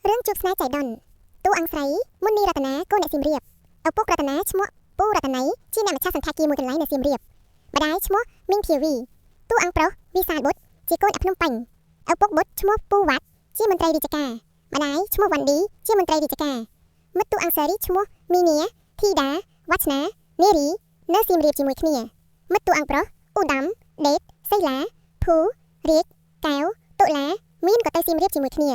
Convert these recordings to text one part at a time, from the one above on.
រឿងជួបស្នេហ៍ចៃដន្យតួអង្គស្រីមុននីរតនាកូនអ្នកសៀមរាបឪពុករតនាឈ្មោះពូរតន័យជាអ្នកម្ចាស់សន្តាគារមួយកន្លែងនៅសៀមរាបម្ដាយឈ្មោះមីងភាវីតួអង្គប្រុសវិសាលបុត្រជាកូនអ្នកភ្នំពេញឪពុកបុត្រឈ្មោះពូវ៉ាត់ជាមន្ត្រីរាជការម្ដាយឈ្មោះវ៉ាន់ឌីជាមន្ត្រីរាជការមិត្តតួអង្គសេរីឈ្មោះមីនាធីតាវ៉ាច្នានារីនៅសៀមរាបជាមួយគ្នាមិត្តតួអង្គប្រុសឧត្តមដេតសីឡាភូរាជកែវតុលាមានក៏ទៅសៀមរាបជាមួយគ្នា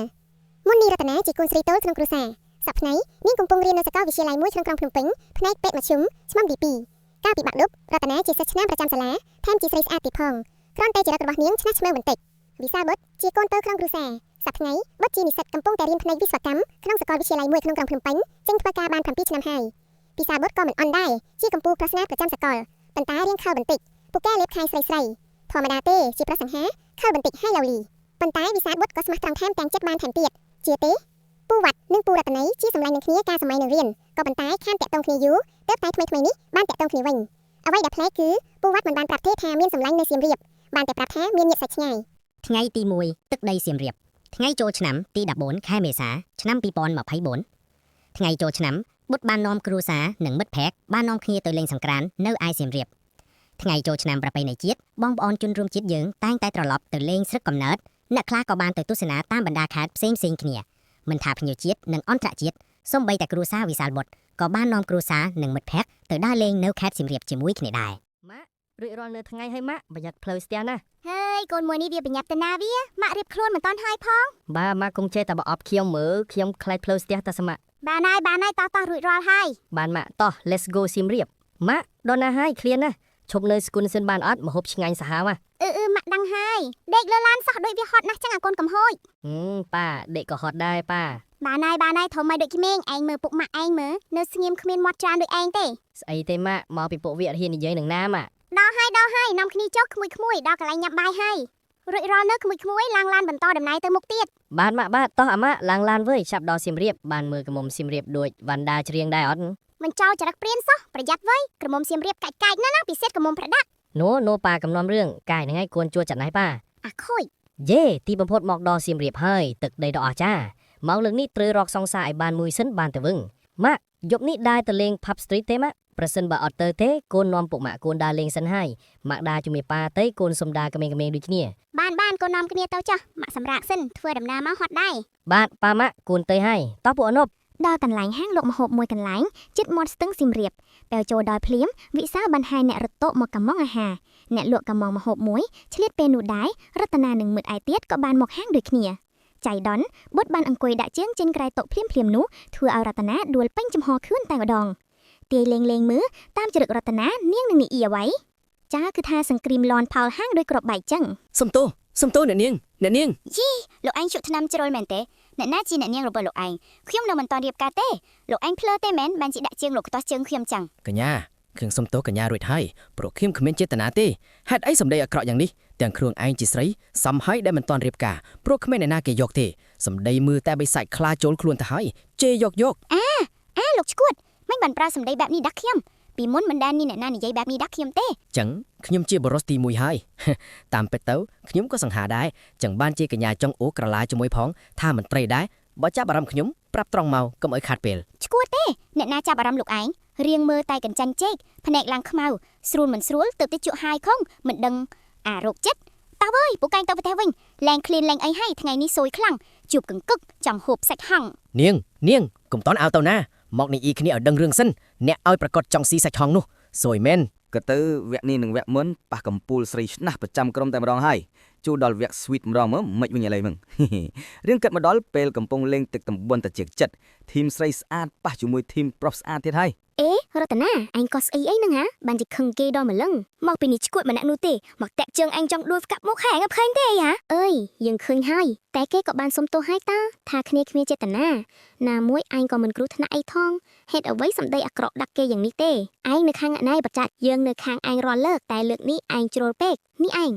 មុននេះរតនាជាកូនស្រីតូចក្នុងគ្រួសារសប្តាហ៍នាងកំពុងរៀននៅសាកលវិទ្យាល័យមួយក្នុងក្រុងភ្នំពេញផ្នែកពេទ្យមធ្យមឆ្នាំទី2កាលពីបាក់ឌុបរតនាជាសិស្សឆ្នាំប្រចាំសាលាថែមជាស្រីស្អាតទៀតផងគ្រាន់តែចរិតរបស់នាងឆ្នះឆ្មើងបន្តិចវិសាលបុត្រជាកូនពៅក្នុងគ្រួសារសប្តាហ៍បុត្រជានិស្សិតកំពុងតែរៀនផ្នែកវិស្វកម្មក្នុងសាកលវិទ្យាល័យមួយក្នុងក្រុងភ្នំពេញចេញធ្វើការបាន7ឆ្នាំហើយវិសាលបុត្រក៏មិនអន់ដែរជាកម្ពូលប្រស្នាប្រចាំសាកលប៉ុន្តែរៀងខើបន្តិចពូកែលេបខែស្រីស្រីធម្មតាទេជាប្រសង្ហាខើបន្តិចហើយឡូលីប៉ុន្តែវិសាលបុត្រក៏ស្មះត្រង់ថែមទាំងចិត្តបានថែមទៀត ជាទេពូវ៉ាត់និងពូរតនីជាសម្លាញ់នឹងគ្នាកាលសម័យនៅរៀនក៏ប៉ុន្តែខានតាក់ទងគ្នាយូរទើបតែថ្មីថ្មីនេះបានតាក់ទងគ្នាវិញអ្វីដែលប្លែកគឺពូវ៉ាត់មិនបានប្រាប់ទេថាមានសម្លាញ់នៅសៀមរាបបានតែប្រាប់ថាមានញាតិសាច់ឆ្ងាយ ថ្ងៃទី1ទឹកដីសៀមរាបថ្ងៃចូលឆ្នាំទី14ខែមេសាឆ្នាំ2024ថ្ងៃចូលឆ្នាំបុត្របាននាំគ្រួសារនិងមិត្តភ័ក្តិបាននាំគ្នាទៅលេងសង្ក្រាន្តនៅឯសៀមរាបថ្ងៃចូលឆ្នាំប្រពៃណីជាតិបងប្អូនជនរួមជាតិយើងតែងតែត្រឡប់ទៅលេងស្រុកកំណើតអ្នកខ្លះក៏បានទៅទស្សនាតាមបណ្ដាខេត្តផ្សេងៗគ្នាមិនថាភ្ញៀវជាតិនិងអន្តរជាតិសូម្បីតែគ្រួសារវិសាលបុត្រក៏បាននាំគ្រួសារនិងមិត្តភ័ក្តិទៅដើរលេងនៅខេត្តសៀមរាបជាមួយគ្នាដែរ ម៉ាក់រួចរាល់នៅថ្ងៃហើយម៉ាក់ប្រយ័ត្នផ្លូវស្ទះណាស់ ហើយកូនមួយនេះវាប្រញាប់ទៅណាវាម៉ាក់រៀបខ្លួនមិនតាន់ហើយផង បាទម៉ាក់កុំចេះតែបអប់ខ្ញុំមើលខ្ញុំខ្លាចផ្លូវស្ទះតាសមៈ បានហើយបានហើយតោះតោះរួចរាល់ហើយ បានម៉ាក់តោះ let's go សៀមរាបម៉ាក់ដល់ណាហើយឃ្លានណាឈប់នៅស្គុនសិនបានអត់មហូបឆ្ងាញ់សាហាវហ៎ អឺអឺម៉ាក់ដឹងហើយដេកលើឡានសោះដូចវាហត់ណាស់ចឹងអាកូនកំហូច ហឹមប៉ាដេកក៏ហត់ដែរប៉ា បានហើយបានហើយធំហើយដូចក្មេងឯងមើលពុកម៉ាក់ឯងមើលនៅស្ងៀមគ្មានមាត់ច្រើនដូចឯងទេ ស្អីទេម៉ាក់មកពីពួកវាអត់ហ៊ាននិយាយនឹងណាម៉ាក់ ដល់ហើយដល់ហើយនាំគ្នាចុះក្មួយក្មួយដល់កន្លែងញ៉ាំបាយហើយរួចរាល់នៅក្មួយក្មួយឡើងឡានបន្តដំណើរទៅមុខទៀត បានម៉ាក់បាទតោះអាម៉ាក់ឡើងឡានវើយចាប់ដល់សៀមរាបបានមើលក្រមុំសៀមរាបដូចវ៉ាន់ដាច្រៀងដែរអត់ មិនចោលចរិតព្រានសោះប្រយ័ត្នវើយក្រមុំសៀមរាបកាច់កាច់ណាស់ណាពិសេសក្រមុំប្រដាក់ ណូណូប៉ាកំណំរឿងកាយហ្នឹងឯងគួនជួចាត់ណៃប៉ា អាខូច យេទីបំផុតមកដល់សៀមរាបហើយទឹកដីដ៏អស្ចារ្យមកលើកនេះត្រូវរកសង្សារឲ្យបានមួយសិនបានទៅវឹងម៉ាក់យប់នេះដែរទៅលេង Pub Street ទេម៉ាក់ប្រសិនបើអត់ទៅទេកូននាំពុកម៉ាក់កូនដើរលេងសិនហើយម៉ាក់ដើរជាមួយប៉ាទៅកូនសុំដើរក្មេងៗដូចគ្នា បានបានកូននាំគ្នាទៅចុះម៉ាក់សម្រាកសិនធ្វើដំណើរមកហត់ដែរ បាទប៉ាម៉ាក់កូនទៅហើយតោះពួកអនុប ដល់កន្លែងហាងលក់ម្ហូបមួយកន្លែងជិតមាត់ស្ទឹងសៀមរាបពេលចូលដល់ភ្លាមវិសាលបានហៅអ្នករត់តុមកកំងអាហារអ្នកលក់កំងម្ហូបមួយឆ្លៀតពេលនោះដែររតនានិងមិត្តឯទៀតក៏បានមកហាងដូចគ្នាចៃដន្យបុត្របានអង្គុយដាក់ជើងចេញក្រៅតុភ្លាមភ្លាមនោះធ្វើឲ្យរតនាដួលពេញចំហខឿនតែម្ដងទាយលេងលេងមើលតាមចរិតរតនានាងនឹងនិយាយអ្វីចាគឺថាសង្គ្រាមលន់ផោលហាងដោយក្របបែកចឹង សំទោសសំទោសអ្នកនាងអ្នកនាង លោកឯងជក់ថ្នាំជ្រុលមែនទេអ្នកណាជាអ្នកនាងរបស់លោកឯងខ្ញុំនៅមិនទាន់រៀបការទេលោកឯងភ្លើទេមែនបានជាដាក់ជើងលោកខ្ទាស់ជើងខ្ញុំចឹង កញ្ញាខ្ញុំសំទោសកញ្ញារួចហើយព្រោះខ្ញុំគ្មានចេតនាទេហេតុអីសម្ដីអាក្រក់យ៉ាងនេះទាំងគ្រឿងឯងជាស្រីសំហើយដែលមិនទាន់រៀបការព្រោះគ្មានអ្នកណាគេយកទេសម្ដីមើលតែបិសាចខ្លាចូលខ្លួនទៅហើយជេរយកយក អាលោកឈួតមិនបានប្រើសម្ដីបែបនេះដាក់ខ្ញុំពីមុនមិនដែលមានអ្នកណានិយាយបែបនេះដាក់ខ្ញុំទេ ចឹងខ្ញុំជាបរិសទី1ហើយ តាមពិតទៅខ្ញុំក៏សង្ហាដែរចឹងបានជាកញ្ញាចង់អូក្រឡាជាមួយផងថាមិនត្រីដែរបើចាប់អារម្មណ៍ខ្ញុំប្រាប់ត្រង់មកកុំឲ្យខាត់ពេល ឈួតទេអ្នកណាចាប់អារម្មណ៍លោកឯងរៀងមើលតែកញ្ចាញ់ចេកភ្នែកឡើងខ្មៅស្រួលមិនស្រួលទៅទៅជក់ហាយខងមិនដឹងអារោគចិត្តតើវើយពួកកែងទៅប្រទេសវិញលែងឃ្លានលែងអីហើយថ្ងៃនេះសួយខ្លាំងជួបកង្គឹកចង់ហូបសាច់ហង្ស នាងនាងកុំតន់អោទៅណាមកនេះអ៊ីគ្នាឲ្យដឹងរឿងសិនអ្នកឲ្យប្រកាសចង់ស៊ីសាច់ហងនោះសួយមែន ក៏ទៅវគ្គនេះនិងវគ្គមុនប៉ះកំពូលស្រីឆ្នះប្រចាំក្រុមតែម្ដងហើយជួដល់វគ្គ sweet ម្ដងមើលមិនវិញឥឡូវមឹង រឿងកាត់មកដល់ពេលកំពុងលេងទឹកតំបន់តាជៀកចិត្តធីមស្រីស្អាតប៉ះជាមួយធីមប្រុសស្អាតទៀតហើយ អេរតនាឯងក៏ស្អីអីហ្នឹងហ่าបានជាខឹងគេដល់ម្លឹងមកពីនេះឈួតម្នាក់នោះទេមកតាក់ជើងឯងចង់ដួលស្កាប់មុខហែងអត់ឃើញទេហ่าអើយយើងឃើញហើយតែគេក៏បានសុំទោសហើយតាថាគ្នាគ្មានចេតនាណាមួយឯងក៏មិនគ្រោះថ្នាក់អីថងហេតុអ្វីសម្ដីអាក្រក់ដាក់គេយ៉ាងនេះទេឯងនៅខាងអ្នកណាឯបច្ចាច់យើងនៅខាងឯងរាល់លើកតែលើកនេះឯងជ្រុលពេកនេះឯង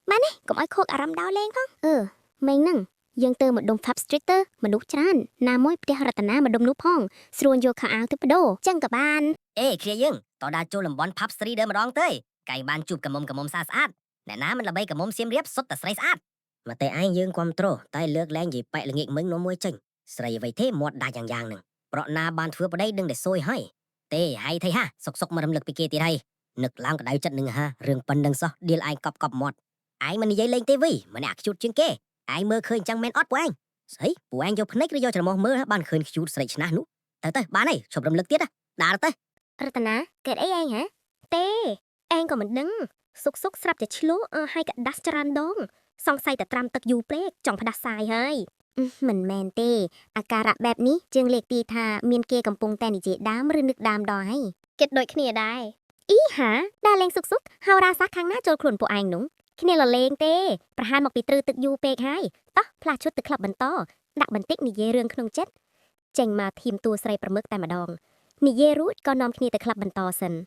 បានទេកុំឲ្យខូចអារម្មណ៍ដោលេងផងអឺមេងហ្នឹងយើងទៅម្ដុំ Pub Street ទៅមនុស្សច្រើនណាមួយផ្ទះរតនាម្ដុំនោះផងស្រួលយកខោអាវទៅបដូរចឹងក៏បាន អេគ្នាយើងតដើរចូលតំបន់ Pub Street ដើមម្ដងទៅកៃបានជួបកមុំកមុំស្អាតស្អាតអ្នកណាមិនល្បីកមុំសៀមរាបសុទ្ធតែស្រីស្អាតមកតែឯងយើងគ្រប់ត្រូលតែលើកលែងនិយាយប៉ែកល្ងាចមិញនោះមួយចេញ ស្រីអ្វីទេមាត់ដាច់យ៉ាងយ៉ាងនឹងប្រក់ណាបានធ្វើប្តីដឹងតែសួយហើយទេហើយថៃហាសុកសុកមករំលឹកពីគេទៀតហើយនឹកឡើងក្តៅចិត្តនឹងហារឿងប៉ុណ្្នឹងសោះដៀលឯងកប់កប់មាត់ឯងមិននិយាយលេងទេវីម្នាក់ខ្ជូតជាងគេឯងមើលឃើញចឹងមែនអត់ពួកឯងស្អីពួកឯងយកភ្នែកឬយកច្រមុះមើលបានឃើញខ្ជូតស្រីឆ្នះនោះទៅទៅបានហើយឈប់រំលឹកទៀតដើរទៅ រតនាកើតអីឯងហ៎ទេឯងក៏មិនដឹងសុកសុកស្រាប់តែឆ្លោះអើហើយក៏ដាស់ច្រើនដង សង្ស័យតែត្រាំទឹកយូរពេកចង់ផ្ដាសាយហើយអឺមិនមែនទេអាការៈបែបនេះជាងលេខទីថាមានគេកំពុងតែនិយាយដើមឬនឹកដើមដល់ហើយគិតដូចគ្នាដែរអ៊ីហាដើរលេងសុកសុកហៅរាសាខាងណាចូលខ្លួនពួកឯងនោះគ្នាលលេងទេប្រហែលមកពីទ្រឹទឹកយូរពេកហើយតោះផ្លាស់ឈុតទៅក្លឹបបន្តដាក់បន្តិចនិយាយរឿងក្នុងចិត្តចេញមកធីមតួស្រីប្រមឹកតែម្ដងនិយាយរួចក៏នាំគ្នាទៅក្លឹបបន្តសិន។